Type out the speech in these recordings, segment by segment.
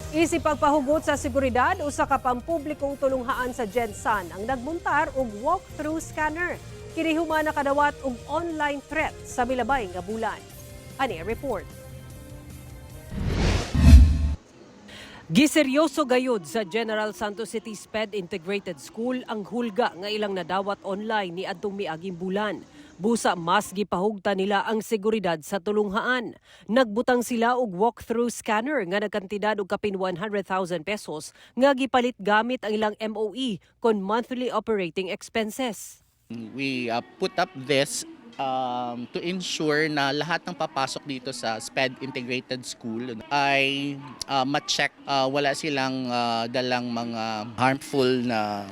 Isip pagpahugot sa seguridad, usa ka pampublikong tulunghaan sa GenSan ang nagmuntar og walk-through scanner. Kini human nakadawat og online threat sa milabay nga bulan. Ani report. Giseryoso gayud sa General Santos City SPED Integrated School ang hulga nga ilang nadawat online ni adtong miaging bulan. Busa mas gipahugta nila ang seguridad sa tulunghaan. Nagbutang sila og walk-through scanner nga nagkantidad og kapin 100,000 pesos nga gipalit gamit ang ilang MOE kon monthly operating expenses. We put up this to ensure na lahat ng papasok dito sa SPED Integrated School ay ma-check wala silang dalang mga harmful na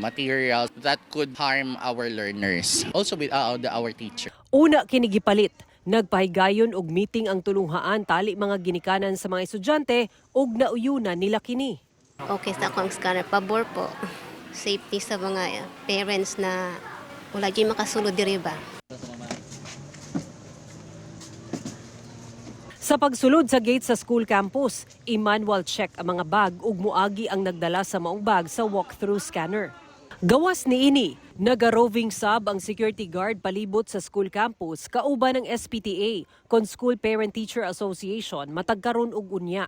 materials that could harm our learners. Also with our teacher. Una kini gipalit, nagpahigayon og meeting ang tulunghaan tali mga ginikanan sa mga estudyante ug nauyunan nila kini. Okay sa akong scanner. Pabor po. Safety sa mga parents na wala dyan makasulod diri ba. Sa pagsulod sa gate sa school campus, i-manual check ang mga bag ug muagi ang nagdala sa maong bag sa walk-through scanner. Gawas niini, naga-roving sab ang security guard palibot sa school campus kauban ng SPTA kon School Parent Teacher Association matag karon ug unya.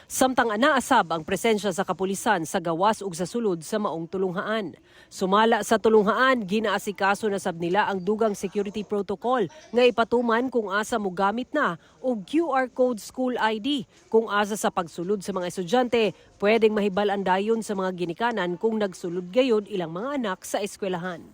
Samtang anaasab ang presensya sa kapulisan sa gawas ug sa sulod sa maong tulunghaan. Sumala sa tulunghaan, ginaasikaso na sab nila ang dugang security protocol nga ipatuman kung asa mo gamit na og QR code school ID. Kung asa sa pagsulod sa mga estudyante, pwedeng mahibal-an dayon sa mga ginikanan kung nagsulod gayod ilang mga anak sa eskwelahan.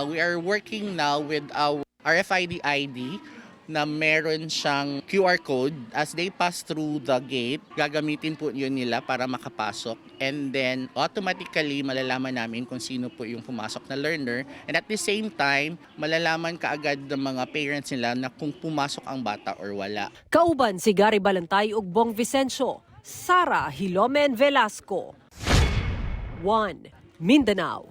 We are working now with our RFID ID na meron siyang QR code. As they pass through the gate, gagamitin po yun nila para makapasok. And then, automatically, malalaman namin kung sino po yung pumasok na learner. And at the same time, malalaman kaagad ng mga parents nila na kung pumasok ang bata or wala. Kauban si Gary Balantay ug Bong Vicencio, Sara Hilomen Velasco. 1. Mindanao.